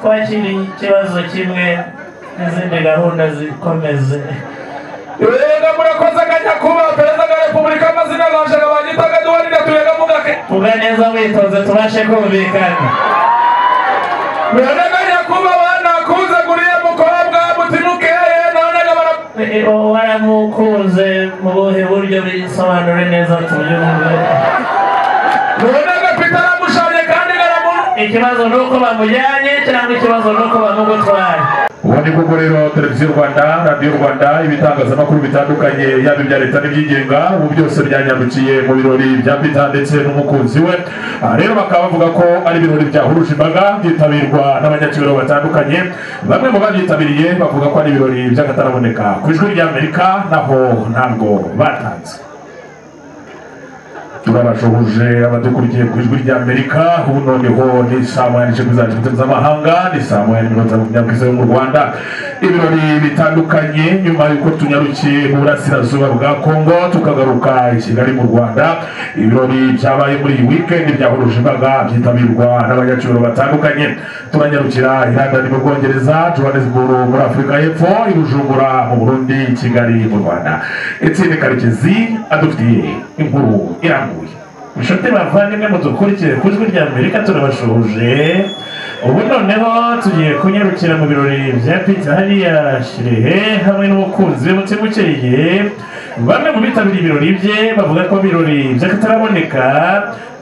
Twakiri ikibazo kimwe n'izindi gahunda zikomeze. Yega murakoze kanyakuba perezida wa Repubulika amazina ganje gabagitaga duwari datuyega mugake. Vuga neza witonze tubashe kumvikana. None kanyakuba banakuze guriye mukobwa mutimukeye none gabara waramukunze mu buhe buryo bisobanure neza tubyumve. None gapita aramushanye kandi garamu. Ikibazo nuko bamujyanye cyangwa ikibazo nuko bamugutwaye. Ubu ni bwo rero televiziyo Rwanda, radiyo Rwanda, ibitangazamakuru bitandukanye yaba ibya leta n'ibyigenga, ubu byose byanyarukiye mu birori bya Peter ndetse n'umukunzi we. Rero bakaba bavuga ko ari ibirori byahuruje imbaga byitabirwa n'abanyacyubahiro batandukanye. Bamwe mu babyitabiriye bavuga ko ari ibirori by'akataraboneka. Ku Ijwi ry'Amerika naho ntabwo batanze. Turabashuhuje abadukurikiye ku Ijwi ry'Amerika. Ubu noneho ni saa moya n'igice kuri z'amahanga, ni saa moya n'iminota 20 mu Rwanda. Ibirori bitandukanye nyuma y'uko tunyarukiye mu burasirazuba bwa Kongo tukagaruka i Kigali mu Rwanda. Ibirori byabaye muri iyi weekend byahuruje imbaga byitabirwa n'abanyacyubahiro batandukanye. Turanyarukira i London mu Bwongereza, Johannesburg muri Afurika y'Epfo, i Bujumbura mu Burundi, Kigali mu Rwanda. Etienne Karekezi adufitiye inkuru irambuye. Inshuti bavandimwe mudukurikiye ku Ijwi ry'Amerika turabashuhuje. Ubu noneho tugiye kunyarukira mu birori bya Peter hariya Kirehe hamwe n'umukunzi we Mutimukeye. Bamwe mu bitabiriye ibirori bye bavuga ko ibirori by'akataraboneka,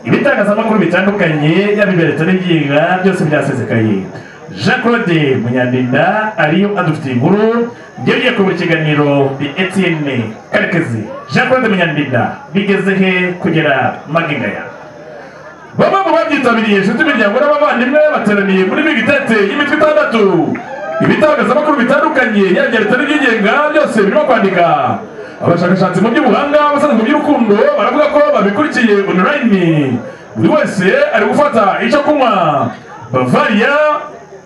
ibitangazamakuru bitandukanye yaba ibya leta n'ibyigenga byose byasesekaye. Jean Claude Munyandinda ariyo adufitiye inkuru. Ngiye kubura ikiganiro ni Etienne Karekezi. Jean Claude Munyandinda bigeze he kugera magingaya? Bamwe mu babyitabiriye inshuti imiryango n'abavandimwe bateraniye muri Big Tent y'imitwe 6. Ibitangazamakuru bitandukanye yaba ibya leta n'ibyigenga byose birimo kwandika. Abashakashatsi mu by'ubuhanga abasanzwe mu by'urukundo baravuga ko babikurikiye online. Buri wese ari gufata icyo kunywa. Bavaria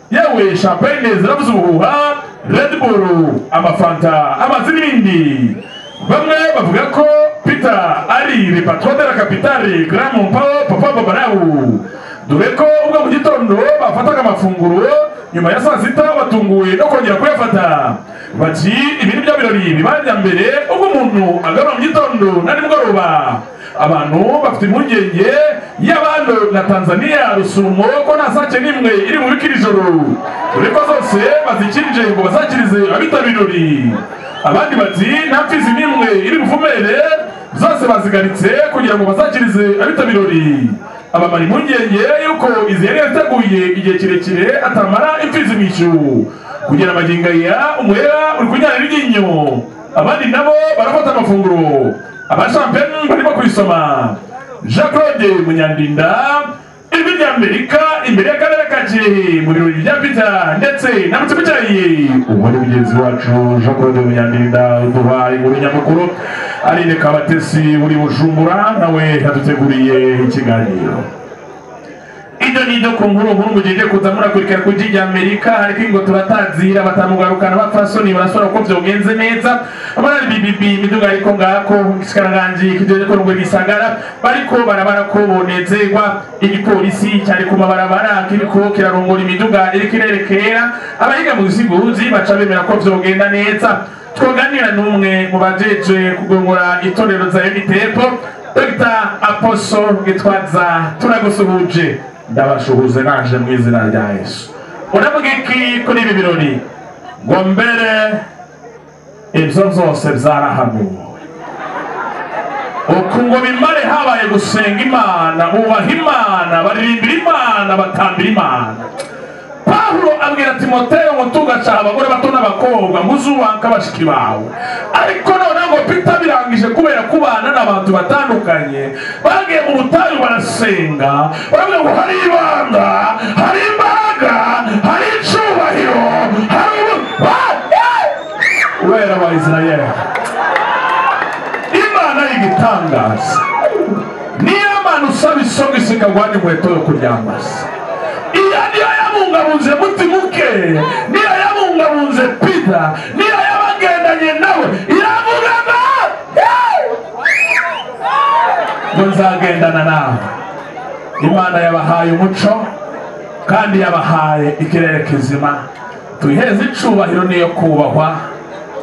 yewe champagne ziravuza ubuhuha, Red Bull, amafanta, amazi n'ibindi. Bamwe bavuga ko Peter ari le patron de la capitale, Grand Mompao, Papa Babarau. Dore ko ubwo mu gitondo bafataga amafunguro nyuma ya saa sita batunguwe no kongera kuyafata. Bati ibi ni bya birori bibaye bya mbere ubwo umuntu agarura mu gitondo na nimugoroba. Abantu bafite impungenge y'abantu na Tanzania Rusumo ko nta sake n'imwe iri bubike iri joro. Dore ko zose bazikinje ngo bazakirize abitabirori. Abandi bati nta mfizi n'imwe iri buvumere, zose bazigaritse kugira ngo bazakirize abitabirori. Abamara impungenge yuko izi yari yateguye igihe kirekire atamara imfizi mu icyu. Kugera magingo aya umuhera uri kunyara iryinyo. Abandi nabo barafata amafunguro. Abashampeni barimo kuyisoma. Jean Claude Munyandinda, Ijwi ry'Amerika, imbere y'akarere ka Kirehe mu birori bya Peter ndetse na Mutimukeye. Ubu ni mugenzi wacu Jean Claude Munyandinda uduha inkuru nyamukuru. Aline Kabatesi uri Bujumbura nawe yaduteguriye ikiganiro. Ibyo ni ibyo ku nkuru nkuru mugiye kuza murakurikira ku Ijwi ry'Amerika. Ariko ngo turatazira batamugarukana bapfasoni barasora ko byogenze neza. Abari BBB imiduga ariko ngako ikiranganji kijeje ko ngo gisagara bariko barabara ko bonezerwa. Igipolisi cyari ku mabarabara kiriko kirarongora imiduga iri kirerekera. Abahiga mu ziguzi baca bemera ko byogenda neza. Twoganira n'umwe mu bajeje kugongora itorero za Unitepo, Dr Apostle Gitwaza. Turagusuhuje. Ndabashuhuze naje mu izina rya Yesu. Uravuga iki kuri ibi birori? Ngo mbere ibyo byose byarahanuwe. Uku ngo bimare habaye gusenga Imana, bubaha Imana, baririmbira Imana, batambira Imana. Pawulo abwira Timoteyo ngo tugaca abagore bato n'abakobwa ngo uzubanka bashiki bawe. Ariko noneho ngo Peter birangije kubera kubana n'abantu batandukanye, bagiye mu butayu barasenga, baravuga ngo hari ibanga, hari imbaraga, hari icyubahiro, hari uwera wa Israel. Imana y'igitangaza. Niyo Mana usaba isogisi ikagwa n'inkweto yo kuryambaza. Iyo niyo yabungabunze Mutimuke, niyo yabungabunze Peter, niyo yabagendanye nawe, iravuga ngo nzagendana nawe. Imana yabahaye umuco Kandi yabahaye ikirere kizima. Tuyiheze icubahiro niyo kubahwa,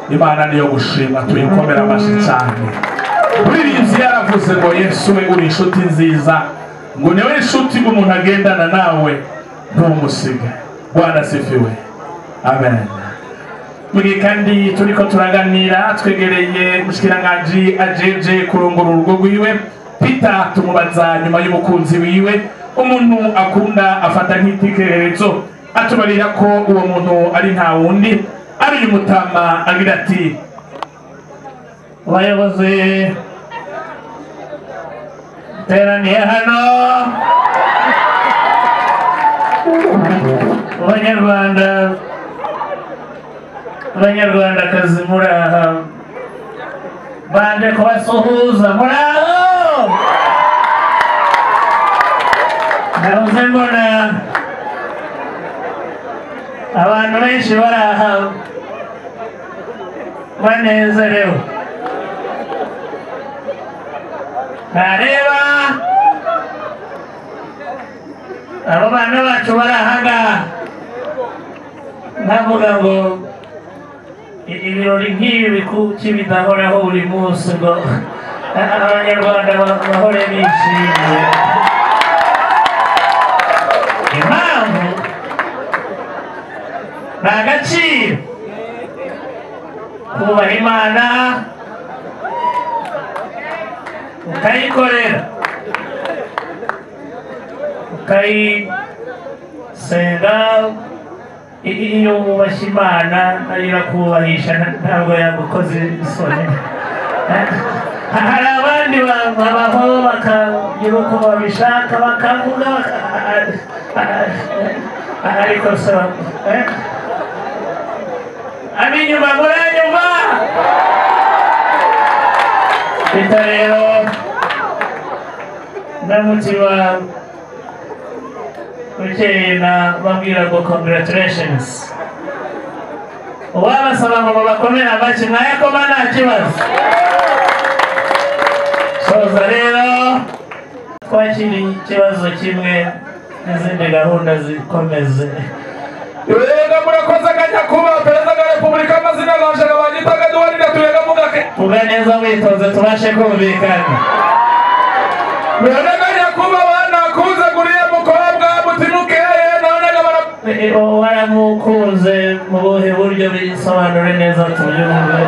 Imana niyo gushima, tuyikomera amashyi cyane. Uririmbyi yaravuze ngo Yesu we uri inshuti nziza, ngo niwe inshuti umuntu agendana nawe ntumusige. Bwana asifiwe. Amen. Mugihe kandi turiko turaganira twegereye mushikiranganje ajeje kurongora urugo rwiwe Peter, tumubaza nyuma y'umukunzi wiwe umuntu akunda afata nk'itekerezo, atubarira ko uwo muntu ari nta wundi ari uyu mutama, agira ati abayobozi teraniye hano Abanyarwanda, Abanyarwandakazi muri aha, banje kubasuhuza muri aho. Nahoze mbona abantu benshi bari aha banezerewe, nareba abo bana bacu bari aha ngaha nkavuga ngo ibirori nk'ibi kuki bidahoraho buri munsi ngo Abanyarwanda bahore bishimye. Impamvu ni agaciro kubaha Imana ukayikorera ukayisenga. Iyo wubashye Imana nayo irakubahisha, ntabwo yagukoze isoni. Hari abandi babaho bakagira uko babishaka bakavuga, ariko se ab'inyuma muranyumva. Peter rero n'umutima ukeye na babwira ngo congratulations. Uwabasaba ngo bakomere amashyi mwayakoma nta kibazo. Soza rero twakiriye ikibazo kimwe n'izindi gahunda zikomeze. Yega murakoze nyakubahwa Perezida wa Repubulika, amazina ganje bagitaga duwarira tuyega mugake. Vuga neza witonze tubashe kumvikana. Yega nyakubahwa nakuze guriye mukobwa mutimukeye none gabara waramukunze mu buhe buryo bisobanure neza tubyumve.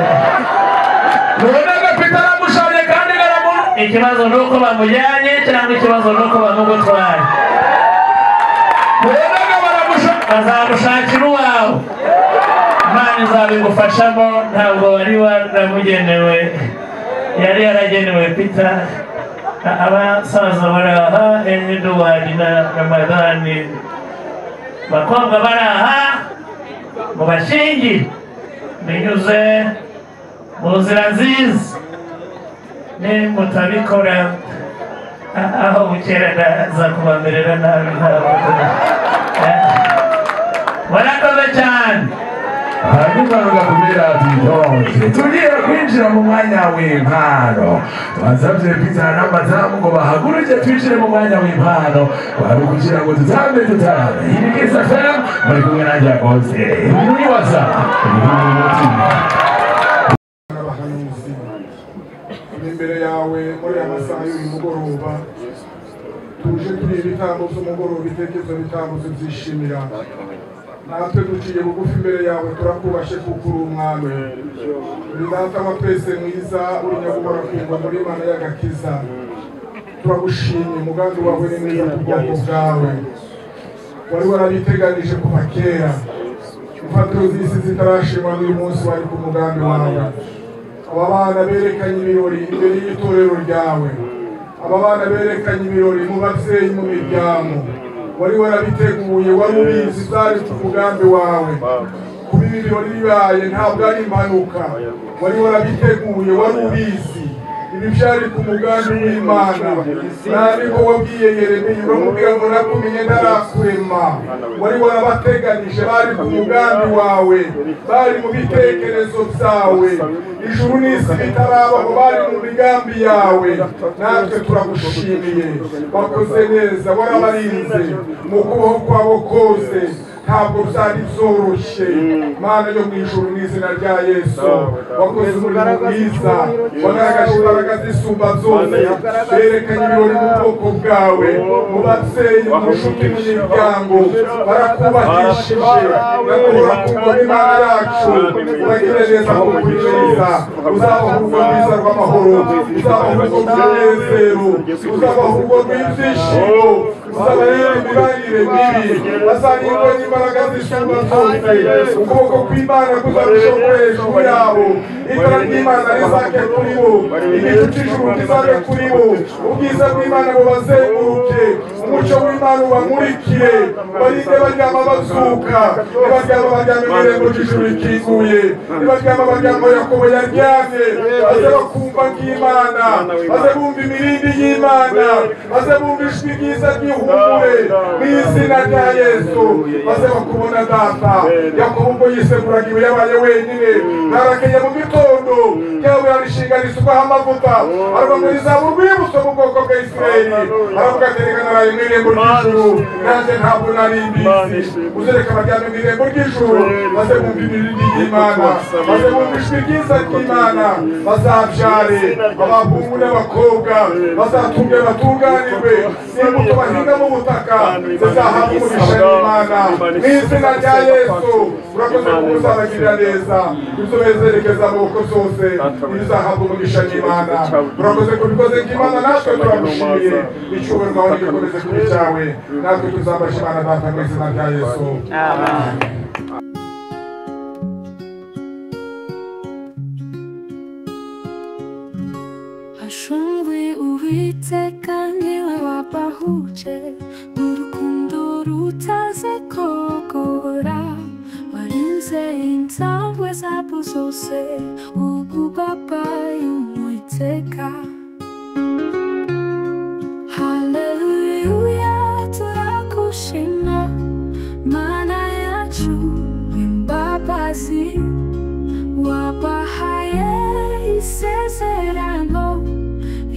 None Peter aramushanye kandi garamu. Ikibazo nuko bamujyanye cyangwa ikibazo nuko bamugutwaye? None Bazagushakira uwawe, Imana izabigufashamo. Ntabwo wari waramugenewe, yari yaragenewe Peter. Abasaza bari aha, Edward na Ramadhani, bakobwa bari aha, mubashingire binyuze mu nzira nziza. Nimutabikora aho bukera ndaza kubamerera nabi. Ntabwo murakoze cyane. Hanyuma rugakubwira ati tugiye kwinjira mu mwanya w'impano. Twasabye Peter n'abadamu ngo bahaguruke twinjire mu mwanya w'impano, wari kugira ngo tutambe tutarabe. Iyi ni Kiss FM, muri kumwe nanjye Yakoze niwaza n'abahanuzi imbere yawe muri aya masaha y'uyu mugoroba. Tuje turi ibitambo by'umugoroba, ibitekerezo bitambo byishimira. Natwe duciye bugufi imbere yawe, turakubashe kuko uri umwami, uri data wa twese mwiza, uri nyagubora kwingwa muri Imana y'agakiza. Turagushimye, umugambi wawe ni mwiza ku bwoko bwawe, wari warabiteganije kuva kera. Imfatiro z'isi zitarashimwa n'uyu munsi wari ku mugambi wawe. Aba bana berekanye ibirori imbere y'itorero ryawe, aba bana berekanye ibirori mu babyeyi, mu miryango, wari warabiteguye, wari ubizi, byari ku mugambi wawe. Kuba ibi birori bibaye ntabwo ari impanuka, wari warabiteguye, wari ubizi. Ibi byari ku mugambi w'Imana. Ntabwo wabwiye Yeremiya uramubwira ngo nakumenye ntarakurema. Wari warabateganije, bari ku mugambi wawe, bari mu bitekerezo byawe. Ijuru n'isi bitarabaho, bari mu migambi yawe. Natwe turagushimiye, wakoze neza, warabarinze mu kubaho kwabo kose. Ntabwo byari byoroshye. Mana yo mu ijuru, mu izina rya Yesu, wakoze umurimo mwiza, wagaragaje imbaraga zisumba zose, berekanye ibirori mu bwoko bwawe, mu babyeyi, mu nshuti, mu miryango, barakubahishije, bakura ku ngoma Imana yacu. Uragire neza kuko uri mwiza, uzabaha urugo rwiza rw'amahoro, uzabaha urugo rw'umunezero, uzabaha urugo rw'ibyishimo, uzabarinda imibanire mibi, bazarindwe n'imbaraga zisumba zose. Ukuboko kw'Imana kuzarushaho hejuru yabo, itara ry'Imana rizake kuri bo, igicu cy'ijuru kizabe kuri bo, ubwiza bw'Imana bubazenguruke, umucyo w'Imana ubamurikire, barinde baryama bazuka, nibaryama baryame mu irembo ry'ijuru rikinguye, nibaryama baryama Yakobo yaryamye, baze bakumva nk'Imana, baze bumva imirindi y'Imana, baze bumva ijwi ryiza ry'ihumure mu izina rya Yesu, baze bakubona Data. Yakobo ubwo yiseguraga iwe yabaye wenyine, ntarakeye mu gitondo yawe yarishinganisha ukaha amavuta, aravuga ngo rizaba urwibutso mu bwoko bwa Isirayeli. Aravuga ati reka naraye mu irembo ry'ijuru, nanjye ntabwo nari mbizi. Uzereka baryame mu irembo ry'ijuru, baze bumva imirindi y'Imana, baze bumva ijwi ryiza ry'Imana, bazabyare abahungu n'abakobwa, bazatunge batunganirwe, n'imbuto bahinga mu butaka zizahabwa umugisha n'Imana. Mu izina rya Yesu, urakoze kuko uzabagirira neza, ibyo bezerekeza amaboko zose bizahabwa umugisha n'Imana. Urakoze kubikoze nk'Imana, natwe turagushimiye. Icyubahiro nawe gikomeze kuba icyawe, natwe tuzabasha Imana Data mu izina rya Yesu. Amen. Ashungwe Uwiteka niwe wabahuje urukundo rutaze kogora, warinze intambwe zabo zose, ubu babaye Uwiteka. Haleluya, turagushima Mana yacu imbabazi, wabahaye isezerano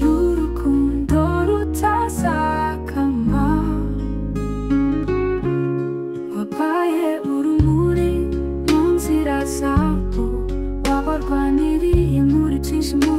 y'urukundo rutazakama, wabaye urumuri mu nzira zabo, wabarwaniriye muri byinshi mu